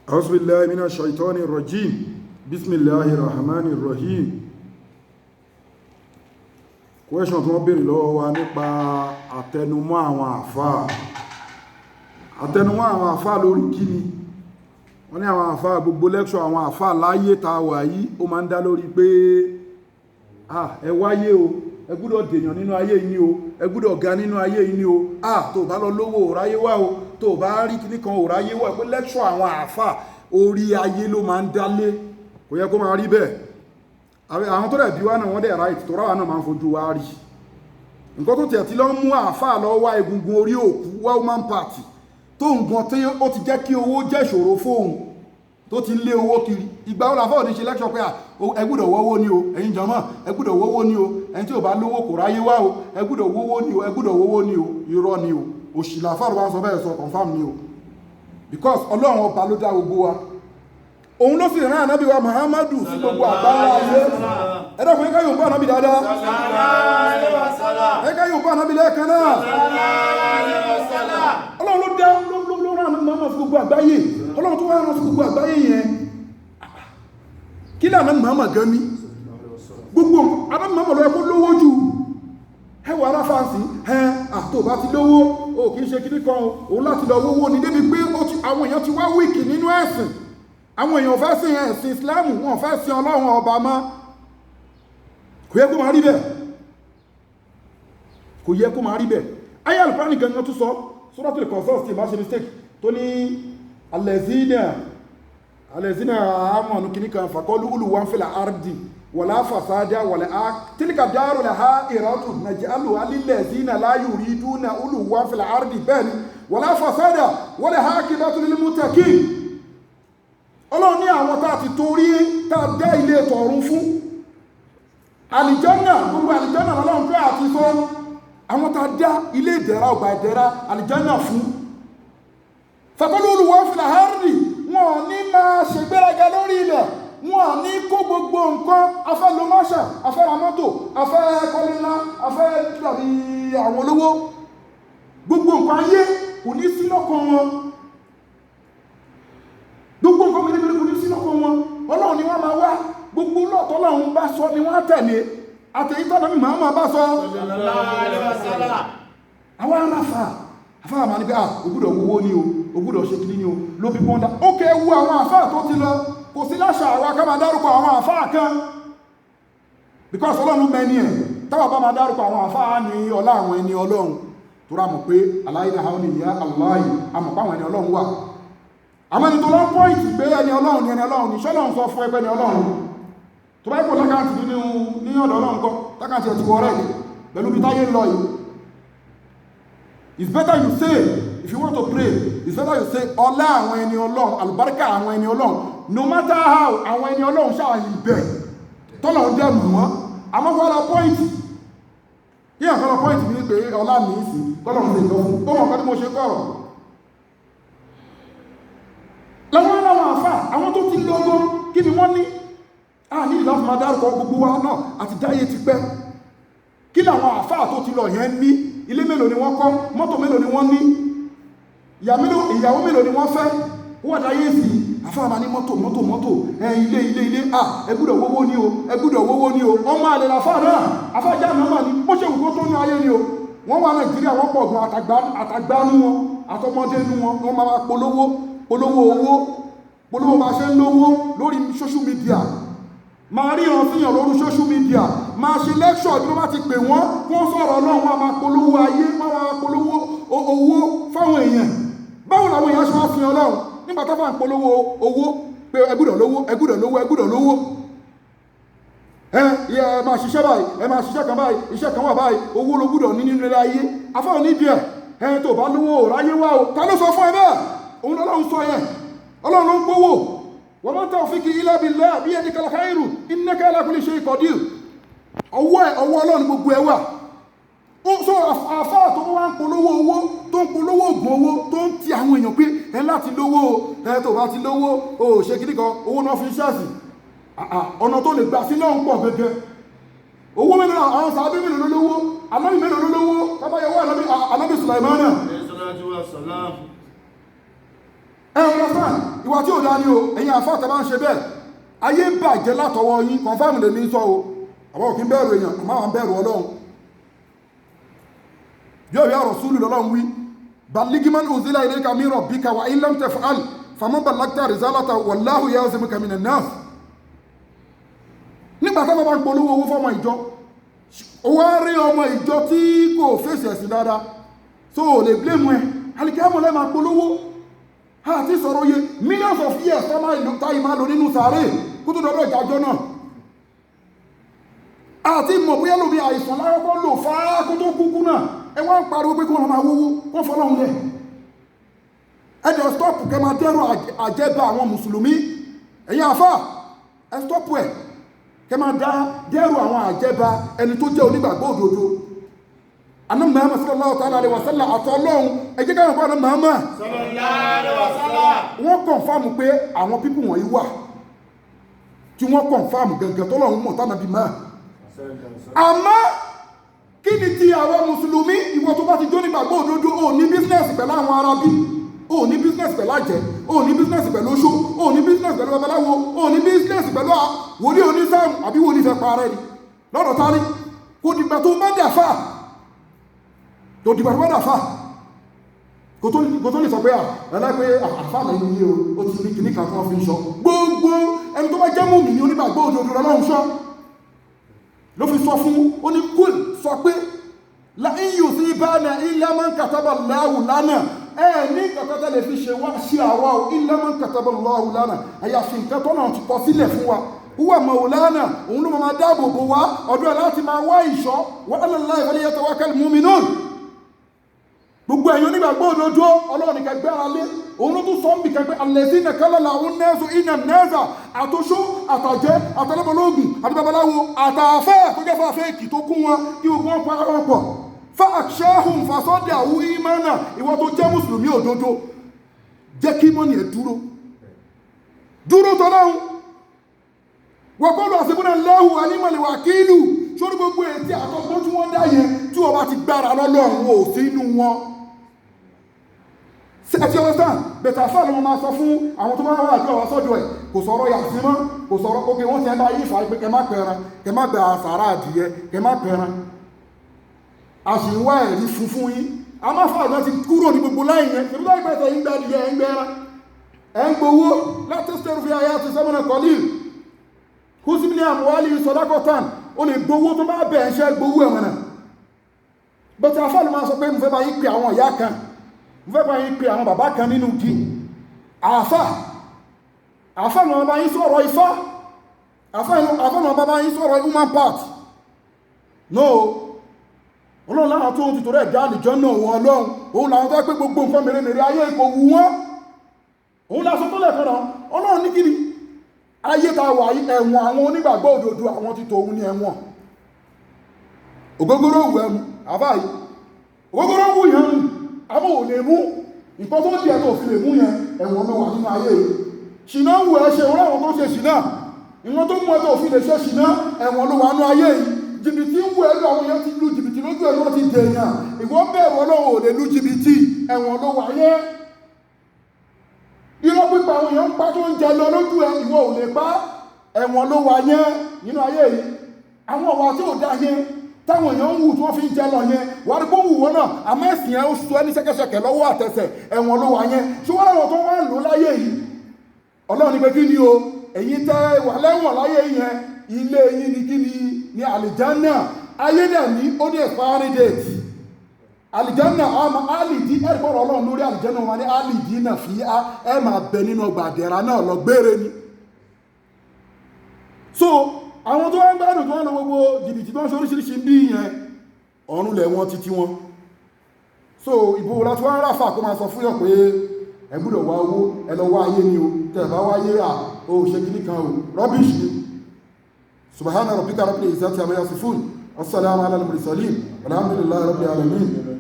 أعوذ بالله من الشيطان الرجيم. بسم الله الرحمن الرحيم. Question tí wọ́n béèrè lọ́wọ́ wa nípa àtẹnumọ́ àwọn àfáà. Àtẹnumọ́ àwọn àfáà lórí kíni? Wọ́n ní àwọn àfáà, gbogbo lecture àwọn àfáà láyé ta wà yìí, ó máa ń dá lórí pé ah, ẹ wáyé o, ẹ gbúdọ̀ dèèyàn nínú ayé yìí o, ẹ gbúdọ̀ ga nínú ayé yìí o, ah, tó bá lọ lówó ò ráyé wá o, tó bá rí kíní kan ò ráyé wá. Pé lecture àwọn àfáà orí ayé ló máa ń dálé. Kò yẹ kó máa rí bẹ́ẹ̀. Àwọn tó dẹ̀ bí wá náà, wọ́n dẹ̀ right tó ráwà náà máa ń fojú wa rí nǹkan tó tiẹ̀ tí lọ ń mú àáfàá lọ wá egungun orí òkú, wá human part tó nǹkan tí ó ti jẹ́ kí owó jẹ́ ìṣòro fóun tó ti ń lé owó kiri. Ìgbà wo làfáà ò ní ṣe lecture pé ẹ gbúdọ̀ wọ́wọ́ ni o, ẹ̀yin jọmọ́, ẹ gbúdọ̀ wọ́wọ́ ni o, ẹ̀yin tí ò bá lówó kò ráyé wá o, ẹ gbúdọ̀ wọ́wọ́ ni o, ẹ gbúdọ̀ wọ́wọ́ ni o? Irọ́ ni o. Òṣì làfáà ló bá ń sọ bẹ́ẹ̀ sọ, confirm ni o, because Ọlọ́run Ọba ló dá gbogbo wa, òun ló sì rán Ànábì wa Muhammadu sí gbogbo àgbáńlá ayé. Ẹ dákun, ẹ ká yóò bá Ànábì dáadáa, ẹ ká yóò bá Ànábì lẹ́ẹ̀kan náà. Ọlọ́run ló dá, ló rán Ànábì Muhammadu sí gbogbo àgbáyé. Ọlọ́run tó wá rán sí gbogbo àgbáyé yẹn, kí lànà Muhammad gan ní gbogbo Ànábì Muhammad ló yẹ kó lówó jù. Ẹ wà aráfáàsì ẹ àtò bá ti lówó o, kì í ṣe kíní kan òun láti lọ wówó ni, débi pé àwọn èèyàn ti wá weak nínú ẹ̀sìn. Àwọn èèyàn fẹ́ sin ẹ̀sìn Islam, wọn fẹ́ sin Ọlọ́run Ọba mọ́. Kò yẹ kó máa rí bẹ́ẹ̀, kò yẹ kó máa rí bẹ́ẹ̀. Ayé Al-Qur'ani gangan tó sọ Suratul Qasas, tí ìbá ṣe mistake, tó ní الذين آمنوا kìíní kan فقالوا علوا في الأرض ولا فساد ولا تلك الدار الآخرة نجعلها للذين لا يريدون علوا في الأرض. Bẹ́ẹ̀ ni, ولا فسادا والعاقبة للمتقين. Ọlọ́run ní àwọn tá a ti torí tá a dá ilé tọ̀run fún, àlìjọ́nà, gbogbo àlìjọ́nà lọ́lọ́run pé àti sọ àwọn tá a dá ilé ìdẹ̀ra, ọgbà ìdẹ̀ra, àlìjọ́nà fún. فقالوا علوا في الأرض, wọn ní máa ṣègbéraga lórí ilẹ̀, wọn ní kó gbogbo nǹkan afẹ́ lo máṣà, afẹ́ ra mọ́tò, afẹ́ kọ́lé ńlá, afẹ́ dàbí àwọn olówó. Gbogbo nǹkan ayé kò ní sí lọ́kàn wọn, gbogbo nǹkan mèremère kò ní sí lọ́kàn wọn. Ọlọ́run ni wọ́n máa wá, gbogbo lọ́tọ̀ Ọlọ́run bá sọ ni wọ́n á tẹ̀lé, àtẹ̀yí tọ́nà mi máa bá sọ. Àwọn aráfà àfáà máa ní pé ah, o gbúdọ̀ wówó ní o, o gbúdọ̀ ṣe kìíní ní o, ló bí pọ́ndà. Ó kẹ́ wu àwọn àfáà tó ti lọ, kò sí láṣà àwa ká máa dárúkọ àwọn àfáà kan, because Ọlọ́run mẹ́ni ẹ̀. Táwa bá máa dárúkọ àwọn àfáà ní ọlá àwọn ẹni Ọlọ́run tó rà mọ̀ pé aláìní àwọn ènìyàn aláì àmọ̀ páwọn ẹni Ọlọ́run wà. Àmọ́ ẹni tó lọ point pé ẹni Ọlọ́run ni, ẹni Ọlọ́run ni, ṣọ́lọ́run sọ fún ẹgbẹ́ ẹni Ọlọ́run tó bá kò lákàntì nínú ní ọ̀dọ̀ Ọlọ́run kọ́ lákàntì ẹ̀ ti wọ rẹ̀ pẹ̀lú bí táyé ń lọ yìí. It's better you say, if you want to pray, it's better you say ọlá àwọn ẹni Ọlọ́run, àlùbáríkà àwọn ẹni Ọlọ́run. No matter how, àwọn ẹni Ọlọ́run ṣáà ibẹ̀ tọ́lọ̀ dẹ̀ mọ̀ wọ́n. Àmọ́ kọ́ lọ point yíyàn kọ́ lọ point mi pé ọlá mi sí kọ́lọ̀ ń ṣe ìtọ́ fún ó mọ̀ kọ́ tí mo ṣe kọ̀rọ̀ lọ́wọ́ láwọn àfà, àwọn tó ti lọ́gọ́, kí ni wọ́n ní? A ní ìlànà máa dárúkọ gbogbo wa náà àti dáyé ti pẹ́. Kí làwọn àfà tó ti lọ yẹn ní? Ilé mélòó ni wọ́n kọ́? Mọ́tò mélòó ni wọ́n ní? Ìyàwó mélòó ni wọ́n fẹ́? Ó wà dáyé sí àfà máa ní mọ́tò, mọ́tò, mọ́tò, ẹ ilé, ilé, ilé. À, ẹ gbúdọ̀ wówó ní o, ẹ gbúdọ̀ wówó ní o. Ọmọ àlè làfà náà, àfà já náà ní bó ṣe wù kó tó ní ayé ni o. Wọ́n wà Nàìjíríà, wọ́n pọ̀ gan, àtàgbánú wọn, àtọmọdé nú wọn. Wọ́n máa polówó, polówó owó, polówó bá ṣe ń lówó lórí social media, máa ríran síyàn lórí social media, máa ṣe lecture. Bí wọ́n bá ti pè wọ́n kó sọ̀rọ̀ Ọlọ́run, wọ́n máa polówó ayé, wọ́n máa polówó owó fáwọn èèyàn. Báwo làwọn èèyàn ṣe wá fi Ọlọ́run nígbà tó fà ń polówó owó pé ẹ gbúdọ̀ lówó, ẹ gbúdọ̀ lówó, ẹ gbúdọ̀ lówó, ẹ ẹ máa ṣiṣẹ́ báyìí, ẹ máa ṣiṣẹ́ kan báyìí, iṣẹ́ kan wà báyìí, owó ló gbúdọ̀ ní nínú ilé ayé? Afáwọn nídìí ẹ ẹ tó bá lówó ráyé wá o. Ta ló sọ fún ẹ bẹ́ẹ̀? Òun lọ́lọ́run sọ yẹn. Ọlọ́run ló ń gbówó. وما توفيقي إلا بالله بيدك الخير إنك على كل شيء قدير. Ọwọ́ ẹ, ọwọ́ Ọlọ́run gbogbo ẹ wà. Ó sọ àfáà tó wá ń polówó owó, tó ń polówó ògùn owó, tó ń ti àwọn èèyàn pé ẹ láti lówó o, ẹ tó bá ti lówó o ò ṣe kíní kan, owó náà fi ń ṣẹ́ẹ̀sì. Ọ̀nà tó lè gbà sí náà ń pọ̀ gẹ́gẹ́. Owó mélòó, àwọn sàábé mélòó ló lówó? Ànábì mélòó ló lówó? Kábáyọwọ́ Ànábì Sùlàìmánà. Ẹ understand? Ìwà tí ò dá ní o. Ẹ̀yin àfáà tẹ́ bá ń ṣe bẹ́ẹ̀, ayé ń bàjẹ́ látọwọ́ yín. Confirm lèmi sọ o. Àwọn òkín bẹ̀rù èèyàn, àmọ́ àwọn bẹ̀rù Ọlọ́run. Yóò yá Rasulu lọ́lọ́run wí, balligh man unzila ilayka min rabbika wa in lam taf'al faman ballagta risalata wallahu ya'simuka minan nas. Nígbà táwọn bá ń polówó owó fọmọ ìjọ, ó wá rí ọmọ ìjọ tí kò fèsì ẹ̀sìn dáadáa, so ò lè blame ẹ. Alìkẹ́mọ̀ lẹ́ máa polówó àti sọ̀rọ̀ yẹ millions of years táyì máa lò nínú sàárè kó tó dọ́dọ̀ ìdájọ́ náà. Àti mọ̀ bóyá lómi àìsàn lárọ́kọ́ lò fáá kó tó kúkú náà. Ẹ wá ń pariwo pé kí wọ́n máa wówó kó fọlọ́hún lẹ̀. Ẹ jẹ́ stop kẹ́ máa dẹ́rù àjẹbá àwọn mùsùlùmí. Ẹ̀yin àfà, ẹ stop ẹ̀ kẹ́ máa dá dẹ́rù àwọn àjẹbá ẹni tó jẹ́ onígbàgbọ́ òdodo. Àná Muhammad sallallahu ta'ala alaihi wa sallam àtọ́ Ọlọ́run, ẹ jẹ́ káwọn bá Muhammad Sallallahu alaihi wasallam. Wọ́n confirm pé àwọn people wọ̀nyí wà tí wọ́n confirm gangan tọ́lọ́run mọ̀ tánàbí máa. Àmọ́ kí ni ti àwọn mùsùlùmí? Ìwọ tó bá ti jó nígbàgbọ́ òdodo, ò ní business pẹ̀lú àwọn arábí, ò ní business pẹ̀lú àjẹ́, ò ní business pẹ̀lú oṣó, ò ní business pẹ̀lú babaláwo, ò ní business pẹ̀lú wòlíì onísáàmù àbí wòlíì fẹ́ parẹ́ ni lọ́dọ̀ tání. Kò dìgbà tó bá dà fà, kò dìgbà tó bá dà fà kò tó lè sọ pé ẹ̀lá pé àfáàlà inú yìí o, ó ti ní kìíní kan tó fi ń sọ. Gbogbo ẹni tó bá jẹ́ mùmí ní onígbàgbọ́ òdodo lọ́lọ́run sọ, ló fi sọ fún ó ní kúl sọ pé la in yusibana illa man kataba Allahu lana. Ẹ ní kankan tẹ́lẹ̀ fi ṣe wá sí àwa o, illa man kataba Allahu lana, àyàfi nǹkan tó náà ti kọ sílẹ̀ fún wa. Huwa maulana, òun ló máa dáàbò bò wá, ọdún ẹ̀ láti máa wá ìṣọ́. Wa ala Allahi falyatawakkal mu'minun. Gbogbo ẹ̀yin onígbàgbọ́ òdodo, Ọlọ́run nìkan gbára lé. Òun ló tún sọ ń bì kan pé allazina qala lahun nasu inna nasa, àtòṣó, àtàjẹ́, àtàlẹ́bọ̀lógún, àti babaláwo, àtàfẹ́ tó jẹ́ fàfẹ́ èkì tó kún wọn, kí gbogbo wọn para wọn pọ̀, fa akhshahum fasadahu imana. Ìwọ tó jẹ́ mùsùlùmí òdodo, jẹ́ kí mọ́nì ẹ̀ dúró dúró tọ́lọ́hun. Wọ́kọ́lù hasbunallahu wa ni'mal wakilu. Sórí gbogbo ètí àtọ́gbọ́n tí wọ́n dá yẹn, tí wọ́n bá ti gbára lọ́lọ́run, ò sínú wọn. Ẹ ti understand? Bẹ̀tà àfáà ló máa sọ fún àwọn tó bá wà àdúrà wá sọ́dọ̀ ẹ̀. Kò sọ̀rọ̀ yàtí mọ́, kò sọ̀rọ̀ ókè. Wọ́n ti ẹ bá yí ìfà pé kẹ má pẹran, kẹ má gbà sàárà adìyẹ, kẹ má pẹran. A sì ń wá ẹ̀rí funfun yín. A má fà náà ti kúrò ní gbogbo láì yẹn. Ṣèbí láì pẹ̀sẹ̀ yín gbadìyẹ, ẹ̀ ń gbẹran, ẹ̀ ń gbowó láti ṣẹ́rù fi ayé àti sẹ́mọ̀nà kọ́lí kùsùmí àmúwálì sọ̀dákọ̀tàn. Ó lè gbowó tó bá bẹ̀ ń ṣe gbowó ẹ̀wọ̀n náà. Bọ́tí afá ló máa sọ pé mo fẹ́ bá yín pe àwọn ìyá kan, mo fẹ́ bá yín pe àwọn bàbá kan nínú igi. Àfà ló máa bá yín sọ̀rọ̀ ifá, àfà ló máa bá yín sọ̀rọ̀ human part. No, Ọlọ́run láwọn tó ń ti torí ẹ̀dá àlìjọ náà wọn. Ọlọ́run òun làwọn tó pé gbogbo nǹkan mèremère ayé kò wù wọ́n. Òun lásán tó lẹ̀kọ́ náà. Ọlọ́run ní kíni ayé ta wà yí, ẹ̀wọ̀n àwọn onígbàgbọ́ òdodo, àwọn ti tòun ní ẹ̀wọ̀n. Ògógóró wù ẹmu àbá yìí, ògógóró wù yẹn mú, àmọ́ ò lè mú nǹkan tó díẹ̀ tó fi lè mú yẹn. Ẹ̀wọ̀n ló wà nínú ayé yìí. Ṣìnà wù ẹ ṣe, òun àwọn tó ṣe ṣìnà, ìwọ̀n tó mú ẹ tó fi lè ṣe ṣìnà, ẹ̀wọ̀n ló wà nínú ayé yìí. Jìbìtì ń wù ẹ lọ, àwọn èèyàn ti lu jìbìtì lójú ẹ, ló ti dèèyàn. Ìwọ bẹ̀rù Ọlọ́run, ò lè lu jìbìtì, ẹ̀wọ̀n ló wà yẹn. Irọ́ pípa, àwọn èèyàn ń pa tó ń jẹ lọ lójú ẹ, ìwọ ò lè pa, ẹ̀wọ̀n ló wà yẹn nínú ayé yìí. Àwọn ọ̀wà tí ò dá yẹn táwọn èèyàn ń wù tí wọ́n fi ń jẹ lọ yẹn, wà á rí bó wù wọ́n náà, àmọ́ ẹ̀sìn yẹn ó sọ ẹ́ ní ṣẹ́kẹ́ṣẹkẹ̀ lọ́wọ́ àtẹsẹ̀, ẹ̀wọ̀n ló wà yẹn. Ṣùgbọ́n àwọn tó wá ń lò láyé yìí, Ọlọ́run ní pé kí ni o, ẹ̀yin tẹ́ wà lẹ́wọ̀n láyé yẹn, ilé yín ni kí ni? Ní àlìjánà. Ayé dẹ̀ ní ó ní expiry date. Àlìjánà àmọ́ àlìdí ẹ̀rìbọ̀rọ̀ Ọlọ́run lórí àlìjánà wọn ní àlìdí náà fi á ẹ máa bẹ nínú ọgbà àdẹ̀rà náà lọ gbére ni. So àwọn tó wá ń gbádùn, tó wá ń lọ gbogbo jìbìtì, tó ń ṣe oríṣiríṣi bí yẹn, ọ̀run lẹ̀ wọ́n títí wọn. So ìbò láti wá ń ráfà kó máa sọ fún yàn pé ẹ gbọ́dọ̀ wá owó, ẹ lọ wá ayé ni o, tẹ́ bá wáyé à ó ṣe kíní kan o, rubbish ni. Subhana rabbika rabbil izzati amma yasifun, wassalamu ala al-mursalin, walhamdulillahi rabbil alamin.